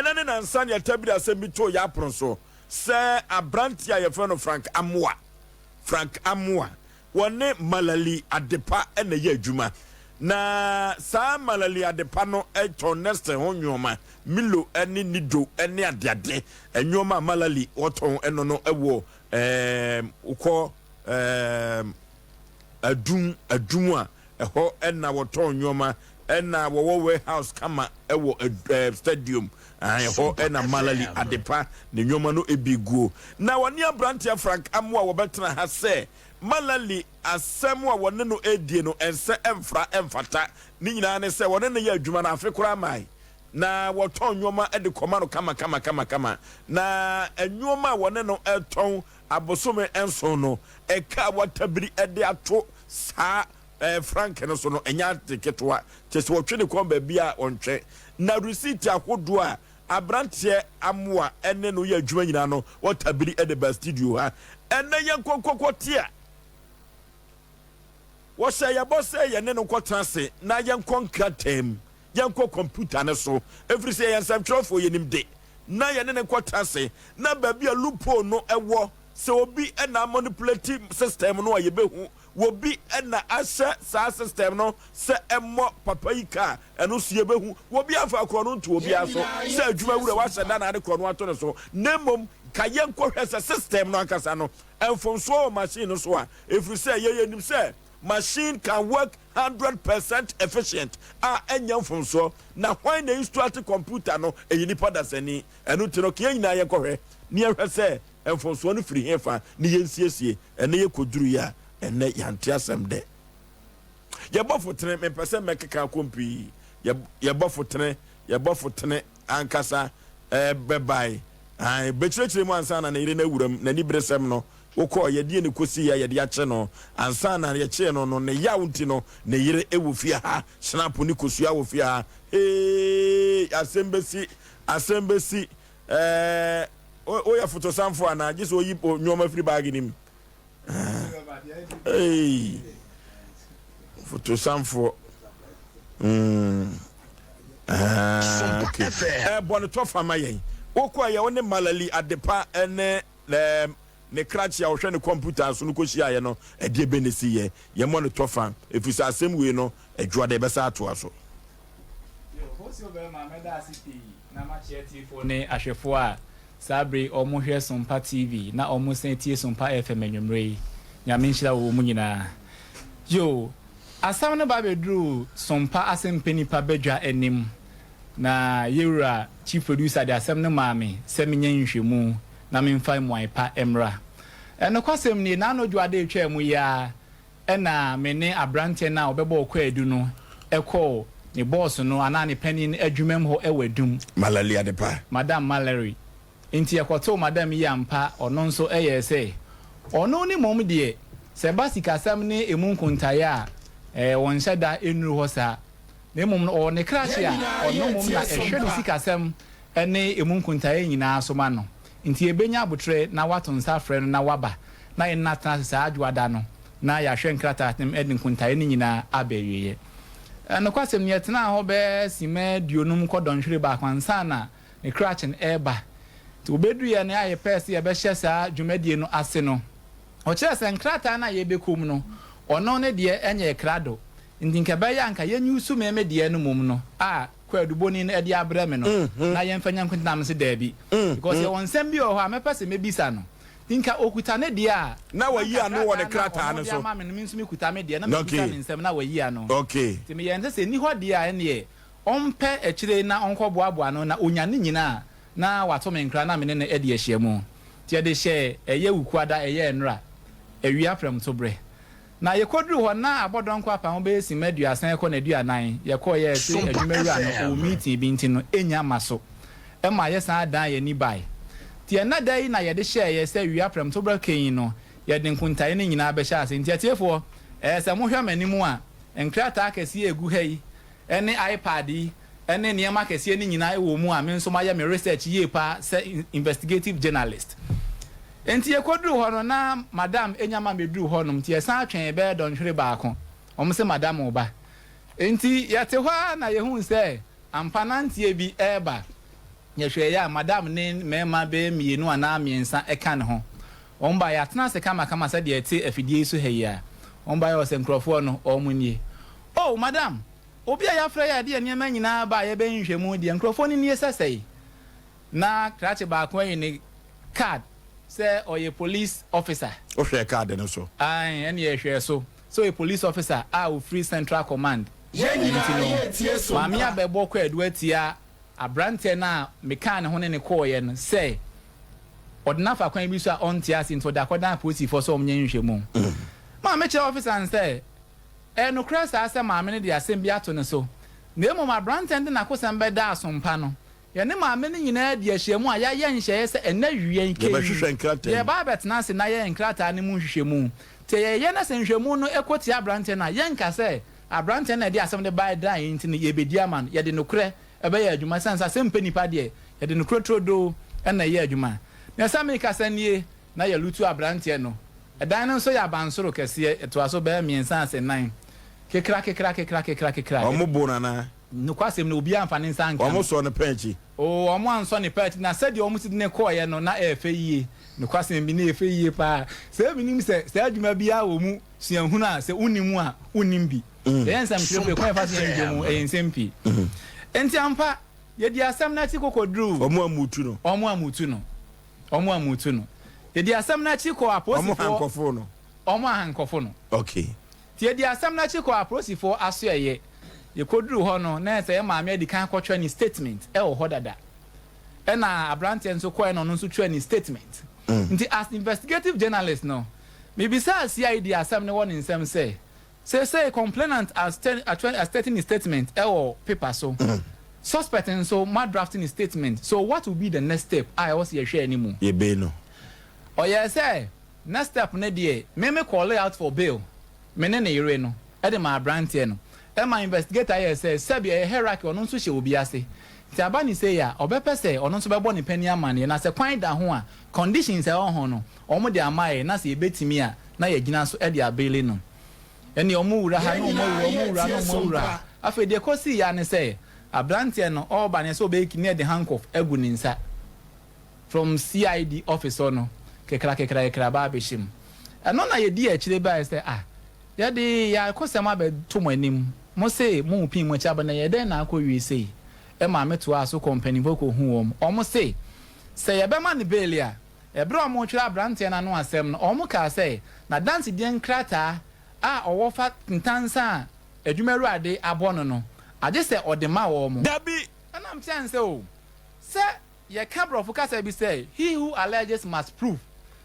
Ɛnnɛ ne nnansa na yɛtabiri asɛm bi too yɛn apono so sɛ aberanteɛ a yɛfrɛ no Frank Amoah, Frank Amoah, wɔne Malali Adepa na ɛyɛ adwuma. Na saa Malali Adepa no tɔn Nestle ho nnoɔma, Milo ne Nido ne adeade. Nnoɔma a Malali wɔtɔn no no wɔ ɛɛm, wokɔ ɛɛm, Adum, Adum a, ɛhɔ na wɔtɔn nnoɔma, ɛna wɔwɔ warehouse kama wɔ ɛɛ stadium, ɛhɔ na Malali Adepa ne nnoɔma no bi guo. Na wɔne aberanteɛ Frank Amoah wɔbɛtena ha sɛ Malali asɛm a wɔne no redie no ɛnsɛ ɛmfra ɛmfata. Ne nyinaa ne sɛ wɔne no yɛ adwuma no afe koraa mae na wɔtɔn nnoɔma de kɔma no kama kama kama kama. Na nnoɔma a wɔne no retɔn abosome nson no, ɛka a wɔatabiri de ato saa frank no so no, ɛnyɛ ade ketewa. Kyerɛ sɛ wɔtwe ne kɔn baabi a ɔntwe. Na receipt ahodoɔ a aberanteɛ Amoah ne no yɛ adwuma nyinaa no, wɔtabiri de ba studio ha. Ɛnnɛ yɛnkɔ nkɔkɔ tea. Wɔhyɛɛ yɛn bɔ sɛ yɛne no nkɔtena ase na yɛnkɔ nkrataa mu, yɛnkɔ kɔmputa no so, ɛfiri sɛ yɛyɛ nsɛmtwerɛfoɔ, yɛnim de, na yɛne no nkɔtena ase, na baabi a loophole no wɔ, sɛ obi na amanipulate system no a yɛbɛhu, obi na ahyɛ saa system no sɛ ɛmmɔ papa yi ka a, ɛno nso yɛbɛhu. Obi amfa korɔno nto obiara so sɛ adwuma wura wahyɛ da na ade korɔno ato ne so, na mmom ka yɛnkɔhwɛ sɛ system no ankasa no, mfomsoɔ wɔ machine no so a, ɛfiri sɛ yɛn yɛnim sɛ machine can work 100% efficient a ɛnyɛ mfomsoɔ, na hwan na instruct computer no, ɛyɛ nipa dasani, ɛno nti no ka yɛn nyinaa yɛnkɔhwɛ na yɛnhwɛ sɛ mfomsoɔ no firi hefa na yɛnsiesie, ɛnnɛ yɛkɔduruiɛ a ɛnnɛ yɛante asɛm dɛ. Yɛbɔ fotene, mempɛ sɛ mɛkeka akɔ pii, yɛbɔ fotene, yɛbɔ fotene ankasa bɛbae, ae, bɛkyerɛkyerɛ mu ansa na ne yere no awura mu, n'aniberesɛm no, wokɔɔ, yɛdeɛ ne kɔsiiɛ a yɛde akye no, ansa na yɛkyee no no, ne yaw nti no, ne yere wɔ fie ha, hynapo ne kosua wɔ fie ha, hee, asɛm bɛsi, asɛm bɛsi, ɛɛ, woyɛ fotosanfoɔ anaa, gye sɛ oyi nneɛma firi baage no mu. Hey, fotosanfoɔ. Mm. Ah, okay. Ɛbɔ no tɔfa ma yɛn. Wokɔ yɛ wo ne Malali Adepa ne ne krakye a ɔhwɛ ne kɔmputa so no kɔhyiaeɛ no, ɛdeɛ bɛ ne si yɛ. Yɛmmɔ no tɔfa, ɛfiri sɛ asɛm wei no, adwoa de ɛbɛsa atoa so. Na makyea atiefoɔ ne ahwɛfoɔ a saa berɛ yi wɔn hwɛ Sompa TV na wɔn san tie Sompa FM anwummerɛ yi. Nyame nhyira wɔn nyinaa. Yoo, asɛm no ba bɛduruu Sompa Asɛmpɛ Nipa badwa anim na yɛwura Chief Producer de asɛm no maa me sɛ menyɛ nhwehwɛmu na memfa mmuae pa mmra. Nokwasɛm nie, n'ano dwoada a ɛtwaa mu yi ara Ɛnna me ne aberanteɛ no a ɔbɛbɔɔ kwaadu no kɔɔ ne bɔɔso no anaa ne panin no adwumam hɔ wɔ Adum. Malali Adepa. Madam Mallory. Enti yɛkɔtoo madam yi ampa, ɔno nso yɛɛ sɛ ɔno ne mmom deɛ, sɛ ɛba sikasɛm ne emu nkontaeɛ a, ɛɛ, ɔnhyɛ da nnuru hɔ saa. Na mmom no, ɔwɔ ne krakye a ɔno mmom na ɛhwɛ ne sikasɛm ne emu nkontaeɛ nyinaa so ma no. Enti yɛbɛnya aboterɛ na woato nsa afrɛ no na waba na yɛne no atena ase saa Dwoada no na yɛahwɛ nkrataa no de nkontaeɛ no nyinaa aba awieɛ. Nokwasɛm ni, yɛtenaa hɔ bɛyɛ simma aduonum kɔ dɔnhwere baako ansa na ne krakye no reba. Nti wɔbɛduruiɛ no a yɛpɛɛ sɛ yɛbɛhyɛ saa dwumadie no ase no, ɔkyerɛɛ sɛ nkrataa no a yɛrebɛkɔ mu no, ɔno ne deɛ nyɛɛ krado, nti nka ɛbɛyɛ a nka yɛnyusu me me deɛ no mmom no a kwaadubɔni no de abrɛ me no na yɛmfa nya nkonti na mese daabi because yɛwɔ nsɛm bi wɔ hɔ a mɛpɛ sɛ mɛbisa no nti nka ɔkuta ne deɛ a Na wayi ano wɔ ne krataa no so. ɔno de ama me no me nso mekuta me deɛ na mebisa ne nsɛm na wayi ano nti meyɛɛ no sɛ sɛ ɛnni hɔ deɛ a ɛnneɛ ɔmpɛ akyire na ɔnkɔboaboa ano na ɔnya ne nyina a na wato me nkra na me ne no adi ahyiamu nti yɛde hyɛɛ ɛyɛ Wukuada ɛyɛ nnora awia prɛmtoberɛ Na yɛkɔduruu hɔ na abɔdɔnkɔ apam bɛyɛ simma aduasa rekɔ n'aduanan. Yɛkɔeɛ a ɛse adwumawura no ɔwɔ meeting bi nti no ɛnnya mma so. Ɛma yɛsan dan yɛn ani bae. Nti ɛnnɛ da yi na yɛde hyɛeɛ sɛ wia prɛmtoberɛ kɛn no yɛde nkontaeɛ no nyinaa bɛhyɛ ase. Nti atiefoɔ, ɛɛ sɛ mohwɛ m'anim a, nkrataa akɛseɛ a ɛgu ha yi ne iPad yi ne nneɛma akɛseɛ no nyinaa wɔ mu a me nso mayɛ me research yie paa sɛ investigative journalist. Enti yɛkɔduruu hɔ no, na madam nya ma meduruu hɔnom, nti yɛsan twɛn bɛyɛ dɔnhwere baako. Wɔn se madam reba. Enti yɛte hɔ ara na yɛhuu sɛ ampa nanteɛ bi reba. Yɛhwɛeɛ a, madam ne mmarima bɛyɛ mmienu anaa mmiɛnsa ka ne ho. Wɔn baeɛ, yɛatena ase kamakama sɛdeɛ ɛte afidie yi so ha yi ara. Wɔn baeɛ ɔsɛ nkurɔfoɔ no, wɔn nie. Oh, madam, obi a yɛafrɛ yɛ a yɛde yɛn nneɛma nyinaa ba a yɛbɛyɛ nhwehwɛmu deɛ, nkurɔfoɔ no nie sɛsɛe. Na krakye baako ayi ne card sɛ ɔyɛ police officer. Wohwɛɛ card no so? Ae, ɛnneɛ yɛhwɛɛ so sɛ ɔyɛ police officer a ɔfiri Central Command. Ɛno nti no, Maame abɛbɔ kwaadu atia Aberanteɛ no a mekaa ne ho ne no kɔeɛ no sɛ ɔde no afa kwan bi so a ɔnte ase nti ɔde akɔdan apolisifoɔ sɛ wɔnyɛ nhwehwɛmu. Maa mekyerɛɛ ɔfisa no sɛ ɛyɛ nokorɛ saa sɛ maame no de asɛm bi ato ne so na mmom aberanteɛ no de n'akosɛm bɛdaa asompa no. Yɛne maame no nyinaa dii ahyiamu a yɛayɛ nhyehyɛeɛ sɛ ɛnnɛ awia yi Yɛbɛhwehwɛ nkrataa mu. yɛreba abɛtena ase na yɛyɛ nkrataa no mu nhwehwɛmu. Nti yɛyɛ na sɛ nhwehwɛmu no kɔ tia aberanteɛ no a, yɛnka sɛ Aberanteɛ no a yɛde asɛm no baeɛ daa yɛn nti no, yɛbɛdi ama no. Yɛde nokorɛ bɛyɛ adwuma. Ɛsiane sɛ asɛm mpɛ nnipa deɛ, yɛde nokorɛ turodoo na ɛyɛ adwuma. Na sɛ merekasa nie, na yɛretu aberanteɛ no. Ɛdan no nso yɛ abansoro kɛseɛ, ɛtoa so bɛyɛ mmiɛnsa ase nnan. Kekra kekra kekra kekra kekra. Wɔboo no anaa? Nokwasɛm ni, obiara amfa ne nsa anka no. Wɔsɔɔ no pɛn akyi? Oo, wɔansɔ ne pɛn akyi. Na sɛdeɛ wɔsi de no kɔeɛ no, na ɛyɛ fɛ yie. Nokwasɛm bi, na ɛyɛ fɛ yie paa. Sɛ menim sɛ saa adwuma biara wɔ mu Suahunu a sɛ wonni mu a wonnim bi. Yɛyɛ nsɛmtwerɛfoɔ, ɛkwan a yɛfa so yɛ nhwehwɛmu, ɛyɛ nsɛm pii. Enti ampa, yɛdii asɛm no akyi kɔkɔduruu. Wɔn a mutu no. Wɔn a mutu no. Wɔn a mutu no. Yɛdii asɛm no akyi kɔɔ apolisifoɔ. Wɔn hankɔfo no. Wɔn ahankɔfo no. Okay. Nti yɛdii asɛm no akyi kɔɔ apolisifoɔ asoɛeɛ. Yɛkɔduruu hɔ no, na ɛsɛ yɛn maame adi kan akɔtwerɛ ne statement wɔ hɔ dada. Ɛna aberanteɛ nso kɔeɛ na ɔno nso twerɛɛ ne statement. Nti as investigative journalist no, Mibisaa CID asɛm no wɔ ne nsam sɛ, Seesei complainant astate ne statement wɔ paper so, suspect nso moadraft ne statement, so what will be the next step a ɛwɔ sɛ yɛhwɛ anim? Yɛbei no. Ɔyɛɛ sɛ next step no deɛ, me me call out for bail, me ne ne yere no, de maa abranteɛ no. Ɛma investigator yɛɛ sɛ, sɛbi ɛyɛ hierarchy, ɔno nso hyɛ obi ase, nti aba ne sei a, ɔbɛpɛ sɛ ɔno nso bɛbɔ ne panin amaneɛ, na sɛ kwan da ho a, conditions a ɛwɔ ho no, Wɔn de ama yɛn na sɛ yɛbɛtumi a na yɛagyina so de abeili no. Ɛnneɛ wɔn wura ha na wɔn awura, wɔn wura na wɔn awura. Afei deɛ ɛkɔsiiɛ ara ne sɛ, aberanteɛ no ɔreba no yɛ sɛ ɔbɛyɛ na yɛde handcuff agu ne nsa from CID office hɔ no, kekra kekra kekra ba abɛhyɛ mu. Ɛno na yɛdii akyire baeɛ sɛ ah, yɛde yɛn akosɛm abɛto mo anim, mo se morepim mo akyi aba na ɛyɛ dɛn na akɔwie sei? Ɛmaa metoaa so kɔɔ mpanimfoɔ kɔhuu wɔn. Wɔn se sɛ yɛbɛma no bail a, Bere a wɔretwerɛ aberanteɛ no ano asɛm no, wɔkaa sɛ n'adansedie nkrataa a ɔwɔ fa ntansa a adwumawura de abɔ no no, agye sɛ ɔde ma wɔn. Dabi! Ɛna mekyerɛɛ no sɛ, O, sɛ yɛka borɔfo kasa bi sɛ, He who alleges must prove.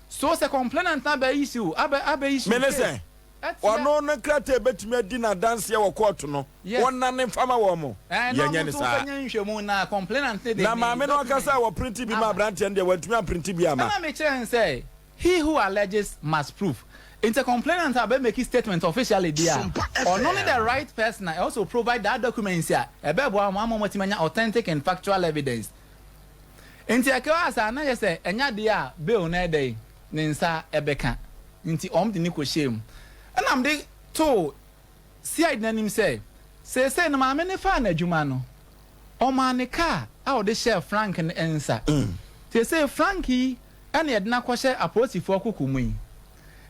So sɛ complainant no abɛ issue, abɛ, abɛ issue Mene case sɛ, atia. ɔno no nkrataa a ɛbɛtumi adi no adanseɛ wɔ kɔɔto no, Yes. wɔnnane mfa ma wɔn. Ɛɛ, na Yɛnyɛ wɔn no nso saa. bɛnya nhwɛmu na complainant no de Na ne maame no ankasa documents a wɔprinte bi maa aba. aberanteɛ no deɛ, wantumi amprinte bi amma. Ɛna mekyerɛɛ no sɛ, He who alleges must prove. Nti sɛ complainant a bɛ make statement officially deɛ a, ɔno ne the right person a ɛwɔ sɛ ɔprovide that documents a ɛbɛboa wɔn ama wɔatumi anya authentic and factual evidence. Nti ɛkɛwaa saa na kyerɛ sɛ ɛnyɛ adeɛ a bail no ɛdɛn ne nsa ɛbɛka. Nti wɔn de no kɔhyɛɛ mu. Ɛna mede too CID no anim sɛ, seesei no maame no faa n'adwuma no, ɔmaa no kaa a ɔde hyɛɛ Frank no nsa. Seesei Frank yi na yɛde no akɔhyɛ apolisifoɔ koko mu yi.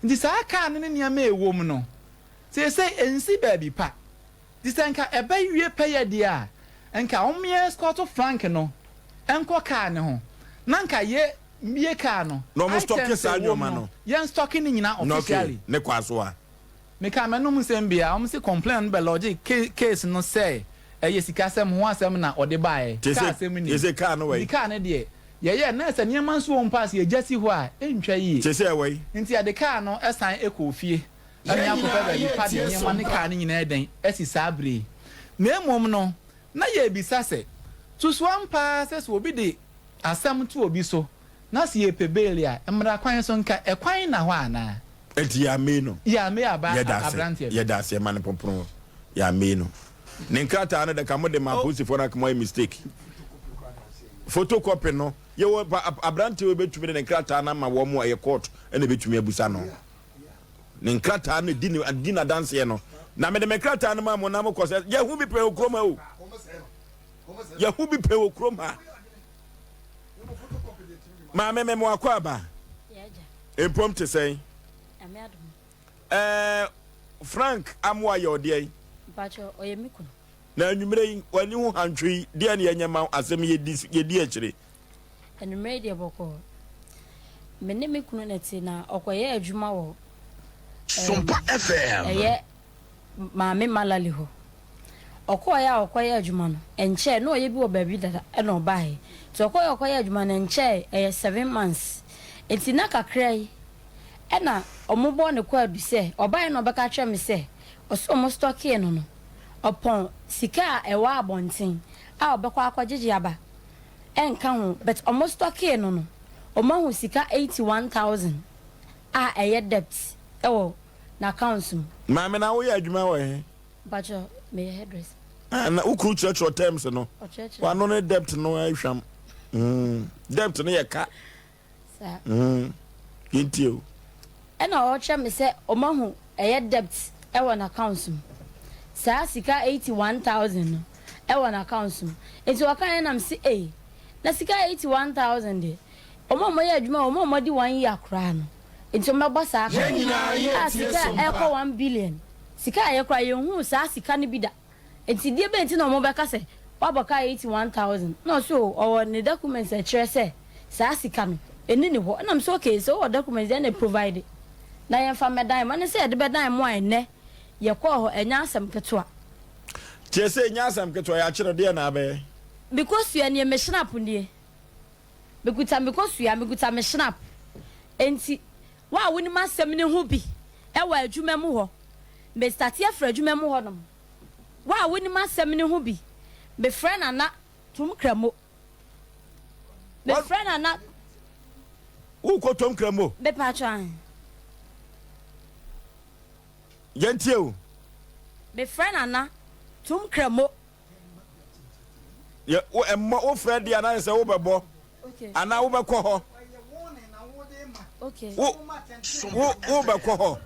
Nti saa kaa no ne nneɛma a ɛwɔ mu no, seesei ɛnsi baabi pa. Nti sɛ nka ɛbɛwie pɛyɛ deɛ a, nka wɔn escort Frank no nkɔ kaa no ho, na nka yɛ mmue kaa no, Na wɔn stɔke items a saa ɛwɔ mu nneɛma no, no. yɛn stɔke ne nyinaa Na okay, officially. ne kɔ aso a. Mekaa m'anom nsɛm bi a, wɔn se complainant no bɛ lodge case no sɛ ɛyɛ sikasɛm ho asɛm na ɔde baeɛ, kaa asɛm nnim. Kyese kaa no wɔ Nti he? kaa no deɛ, yɛyɛɛ na sɛ nneɛma nso wɔ mu paa sɛ yɛgya si hɔ a, ɛntwa yie. Kyese ɛwɔ he? Nti yɛde kaa no san kɔɔ fie na Yɛn akɔpɛ nyinaa baabi pa de yɛretie nneɛma ne Sompa. kaa no nyinaa dɛn asi saa bere yi. Na mmom no, na yɛrebisa sɛ, Susu ampa ara sɛ sɛ obi de asɛm to obi so na sɛ yɛpɛ bail a, mmara kwan so nka ɛkwan nna hɔ anaa? Enti yɛammee no. Yɛammee aba Yɛda ase. aberanteɛ no. Yɛda ase. Ɛma no popono. Yɛammee no. Ne nkrataa no de ka mode ma Oh. apolisifoɔ no anka moayɛ mistake. Photocopy no, yɛwɔ pa, aberanteɛ wei bɛtumi de ne nkrataa no ama wɔn a ɛyɛ court ɛna ɛbɛtumi abusa no. Ne nkrataa no di ne di n'adanseɛ no. Na mede me nkrataa no maa mo na mokɔ sɛ yɛho bi pɛn wɔ kurom ha o. Yɛho bi pɛn wɔ kurom ha. Maame me mo akɔ aba. Mpom te sɛn? Ɛɛ Frank Amoah yɛ ɔdeɛn? Mpakyɛ ɔyɛ me kunu. Na anwummerɛ yi w'ani ho hantwe yi deɛn na yɛnyɛ ma wo asɛm yi yɛdi akyire? Anwummerɛ yi deɛ bɔkɔɔ. Me ne me kunu na ɛte na ɔkɔyɛ adwuma wɔ Sompa FM. Ɛyɛ Maame Malali hɔ. Ɔkɔeɛ a ɔkɔyɛ adwuma no, ɛnkyɛɛ, na ɔyɛ bi wɔ baabi dada ɛna ɔbaeɛ. Nti ɔkɔeɛ a ɔkɔyɛ adwuma no, ɛnkyɛɛ, ɛyɛ 7 months. Nti na kakra yi ɛna wɔbɔɔ no kwaadu sɛ, ɔbaeɛ na ɔbɛka kyerɛɛ me sɛ, ɔse wɔn stɔkee no no, ɔpɔn sika a ɛwɔ abɔnten a ɔbɛkɔ akɔgyegye aba ɛnka ho, but wɔn stɔkee no no, wɔahu sika 81,000 a ɛyɛ debt ɛwɔ n'accounts mu. Maame na woyɛ adwuma wɔ he? Mpakyɛ, meyɛ hairdresser. Ah, na wo kunu kyerɛkyerɛ terms no. Ɔkyerɛkyerɛ. Wano ne debt no ahwam. Debt no yɛ ka. Saa. Yɛntie o. Ɛna ɔkyerɛ me sɛ ɔmahu ɛyɛ debt ɛwɔ n'accounts mu. Saa sika 81,000 no ɛwɔ n'accounts mu. Nti ɔka yɛn nam si ei, na sika 81,000 deɛ, ɔmo a ɔmo yɛ adwuma ɔmo a ɔmo di one year koraa no, nti ɔmo bɛbɔ saa ka. A sika ɛkɔ 1 billion. Sika a yɛ koraa yɛnhu saa sika no bi da. Nti deɛ bɛn ti na ɔmo bɛka sɛ wabɔ ka 81,000 na ɔso ɔwɔ ne documents ɛkyerɛ sɛ saa sika no ɛni ne hɔ. Ɛnam sɛ okay, sɛ ɔwɔ documents deɛ na provide na yɛmfa mmɛdan mo ɛne sɛ yɛde bɛdan mo a ɛnɛ yɛkɔɔ hɔ, ɛnyɛ asɛm ketewa. Kyerɛ sɛ ɛnyɛ asɛm ketewa, yɛakyerɛ deɛ na abɛyɛ. Mekɔsua nie, me schnapp nie, mekuta, mekɔsua, mekuta me schnapp. Enti wo a wonim asɛm ne ho bi ɛwɔ adwuma mu hɔ, me start afiri adwuma mu hɔ nom. Wo a wonim asɛm ne ho bi, mefrɛ Nana Tom Kramo, mefrɛ Nana. Wokɔ Tom Kramo? Mepatwa ahe. Yɛntie o. Mefrɛ Nana Tom Kramo. Yɛ wo ɛmmɔ wofrɛ deɛ anaasɛ sɛ wobɛbɔ anaa wobɛkɔ hɔ? Okay. Wo wobɛkɔ hɔ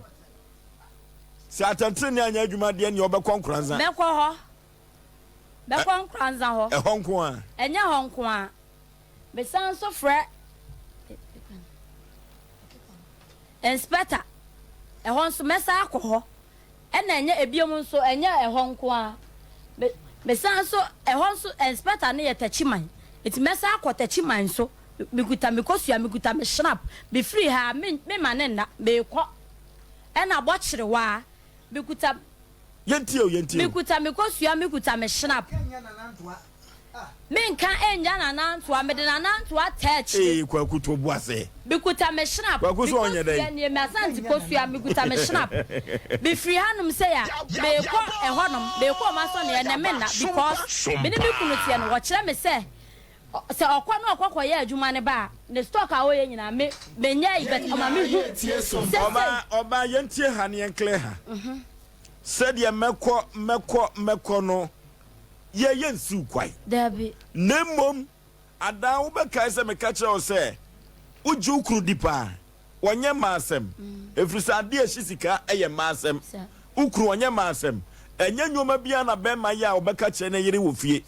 sɛ atɛntene anyɛ adwuma deɛ, neɛ wobɛkɔ Nkoranza. Mɛkɔ hɔ, mɛkɔ Nkoranza hɔ. Ɛhɔ nko a? Ɛnyɛ hɔ nko a, mesan nso frɛ inspector ɛhɔ nso, mɛsan akɔ hɔ. Ɛna ɛnyɛ ebiom nso, ɛnyɛ ɛhɔ nko a, me mesan nso ɛhɔ nso. Inspector no yɛ Tɛkyiman, nti mɛsan akɔ Tɛkyiman nso. Mekuta me kosua, mekuta me schnapp, mefiri ha me me ma ne nna meekɔ ɛna bɔkyerewaa mekuta. Yɛntie o, yɛntie o. Mekuta me kosua, mekuta me schnapp, menka ɛnya Nana Ntoa, mede Nana Ntoa taa akyire. Ee, Kwaku to bu ase. Mekuta me schnapp. Kwaku so ɔnyɛ dɛn? Mekosua nie, me Asante kosua, mekuta me schnapp, mefiri hanom sɛ ya meekɔ ɛhɔnom, meekɔ ɔma sɔ ne ɛnɛ menna because me ne me kunu teɛ no, wɔkyerɛ me sɛ sɛ ɔkɔ na ɔkɔ kɔyɛ adwuma ne ba a, ne stock a ɔyɛ nyinaa me menyɛ yi, but ɔma me hu sɛ sɛ Ɔba, ɔba, yɛntie ha ne yɛnkle ha. Sɛdeɛ mɛkɔ mɛkɔ mɛkɔ no, yɛyɛ nsiw kwae. Dabi. Na mmom adaa wobɛkae sɛ meka kyerɛ wo sɛ wogye wo kunu di paa, wɔnyɛ mmaa asɛm, ɛfiri sɛ adeɛ a ɛhye sika yɛ mmaa asɛm. Wo kunu ɔnyɛ mmaa asɛm. Ɛnyɛ nneɛma biara na bɛrima yɛ a wɔbɛka kyerɛ ne yere wɔ fie.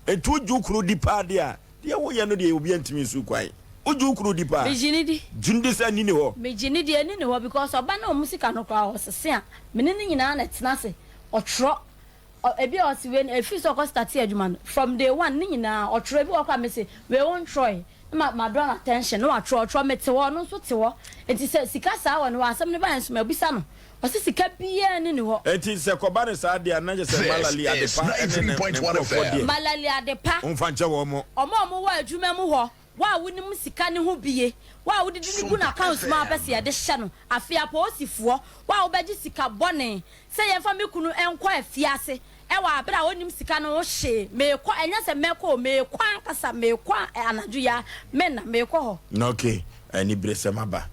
Nti wogye wo kunu di paa deɛ a, deɛ woyɛ no deɛ, obiara ntumi nsiw kwan. Wogye wo kunu di paa? Megye ne di. Gye no di sɛ ani ni hɔ? Megye ne di, ani ni hɔ because ɔba na ɔmo sika no koraa ɔsese a, mene ne nyinaa na ɛtena ase ɔtwerɛ. Ebi a ɔse wei no efiri sɛ ɔkɔ start adwuma no, from day one ne nyinaa ɔtwerɛ. Ebi wɔ hɔ koraa mese wei wo ntwerɛe na ma ma draw attention na watwerɛ. Ɔtwerɛ, mete hɔ, ɔno nso te hɔ. Nti sɛ sika saa wɔ ne hɔ, asɛm no ba yɛn nso mabisa no, ɔse sika biara ni ne hɔ. Enti sɛ kɔba ne saa deɛ a, na kyerɛ sɛ Malali This is Adepa ne ne ne 93.1 nkurɔfoɔ FM. deɛ, Malali Adepa. Ɔmfa nkyɛ wɔn mo. Ɔmo a ɔmo wɔ adwuma mu hɔ, wo a wonim sika ne ho bie, wo a wodidi ne gu n'account mu a wopɛ sɛ yɛde hyɛ no, afei apolisifoɔ, wo a wobɛgye sika bɔne sɛ yɛmfa me kunu nkɔ afiase ɛwɔ abere a ɔnim sika no ho hyee, meekɔ, ɛnyɛ sɛ mɛkɔ o, meekɔ ankasa, meekɔ anadwo yi a menna, meekɔ hɔ. Na okay, aniberesɛm aba.